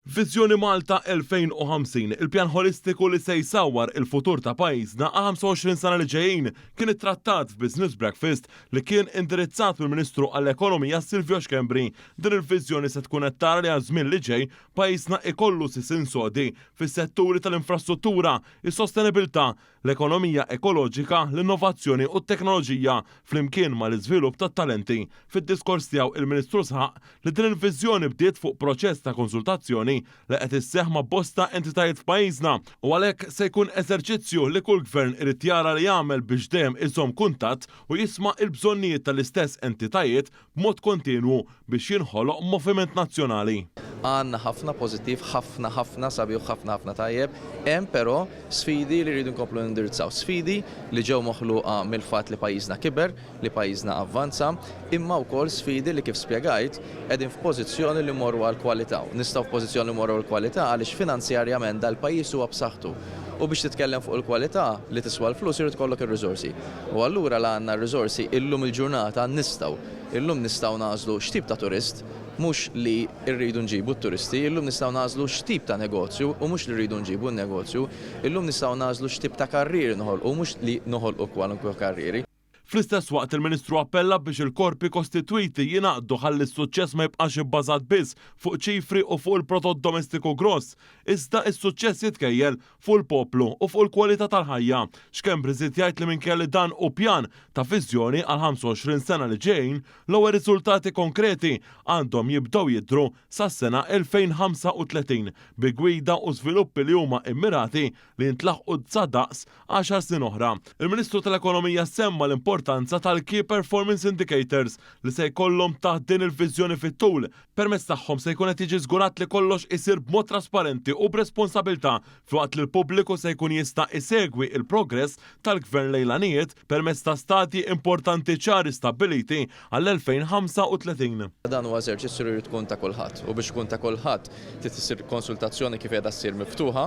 Viżjoni Malta 2050, il-pjan ħolistiku li se jsawwar il-futur ta' pajjiżna għal 25 sena li ġejjin, kien ittrattat f'Business Breakfast li kien indirizzat mill-Ministru għall-Ekonomija Silvio Schembri. Din il-viżjoni se tkun qed tara li għaż-żmien li ġej pajjiżna ikollu sisien sodi fis-setturi tal-infrastruttura, is-sostenibilità, l-ekonomija ekoloġika, l-innovazzjoni u t-teknoloġija, flimkien mal-iżvilupp tat-talenti. Fid-diskors tiegħu il-Ministru sħaq li din il-viżjoni bdiet fuq proċess ta' konsultazzjoni li qed isseħħ ma' bosta entitajiet f'pajjiżna u għalhekk se jkun eżerċizzju li kull gvern irid jara li jagħmel biex dejjem iżomm kuntatt u jisma' l-bżonnijiet tal-istess entitajiet b'mod kontinwu biex jinħoloq moviment nazzjonali. Għandna ħafna pożittiv, ħafna ħafna sabiħ u ħafna ħafna tajjeb. Hemm però sfidi li rridu nkomplu nindirizzaw. Sfidi li ġew moħluqa mill-fatt li pajjiżna kiber, li pajjiżna avvanza, imma wkoll sfidi li kif spjegajt qegħdin f'pożizzjoni li mmorru għall-kwalità. Nistgħu f'pożizzjoni li mmorru għall-kwalità għaliex finanzjarjament dal-pajjiż huwa b'saħħtu. U biex titkellem fuq il-kwalità li tiswa l-flus irid ikollok ir-riżorsi. U allura la għandna r-riżorsi illum il-ġurnata nistgħu. Illum nistgħu nagħżlu x'tip ta' turist, mhux li rridu nġibu t-turisti, illum nistgħu nagħżlu x'tip ta' negozju u mhux li rridu nġibu n-negozju, illum nistgħu nagħżlu x'tip ta' karrieri noħolqu u mhux li noħolqu kwalunkwe karrieri. Fl-istess waqt il-Ministru appella biex il-korpi kostitwiti jingħaqdu ħalli s-suċċess ma jibqax ibbażat biss fuq ċifri u fuq il-prodott domestiku gross, iżda s-suċċess jitkejjel fuq il-poplu u fuq il-kwalità tal-ħajja. Schembri żied jgħid li minkejja li dan hu pjan ta' viżjoni għal 25 sena li ġejjin, l-ewwel riżultati konkreti għandhom jibdew jidhru sas-sena 2035 bi gwida u żviluppi li huma immirati li jintlaħqu sa daqs għaxar snin oħra. Il-Ministru tal-Ekonomija semma l-importanza tal-Key Performance Indicators li se jkollhom taħt din il-viżjoni fit-tul. Permezz tagħhom se jkun qed jiġi żgurat li kollox isir b'mod trasparenti u b'responsabilità filwaqt li l-pubbliku se jkun jista' isegwi l-progress tal-Gvern lejn l-għanijiet permezz ta' stadji importanti ċari stabbiliti għall-2035. Dan huwa eżerċizzju li jrid ikun ta' kulħadd u biex ikun ta' kulħadd Trid issir konsultazzjoni kif qiegħda ssir miftuħa,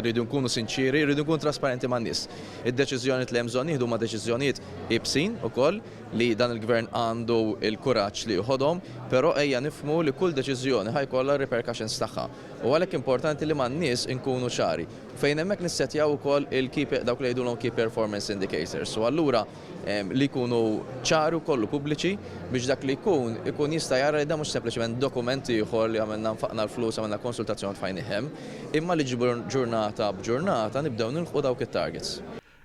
irridu nkunu sinċieri, irridu nkunu trasparenti man-nies. Id-deċiżjonijiet li hemm bżonn nieħdu huma deċiżjonijiet iebsin ukoll li dan il-Gvern għandu l-kuraġġ li joħodhom, però ejja nifhmu li kull deċiżjoni ħa jkollha r-repercussions tagħha. U għalhekk importanti li man-nies inkunu ċari. Fejn hemmhekk nissettjaw ukoll il-key dawk li jgħidulhom key performance indicators. U allura li jkunu ċari u kollu pubbliċi biex dak li jkun ikun jista' jara li dan mhux sempliċement dokument ieħor li għamilna nfaqna l-flus, għamilna konsultazzjoni u tfajnih hemm, imma li ġurnata b'ġurnata nibdew nilħqu dawk it-targets.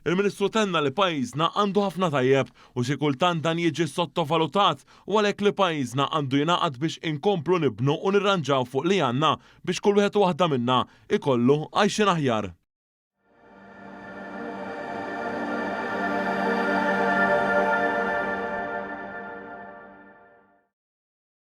Il-Ministru tenna li pajjiżna għandu ħafna tajjeb u xi kultant dan jiġi sottovalutat u għalhekk li pajjiżna għandu jingħaqad biex inkomplu nibnu u nirranġaw fuq li għandna biex kull wieħed u waħda minna jkollu għajxien aħjar.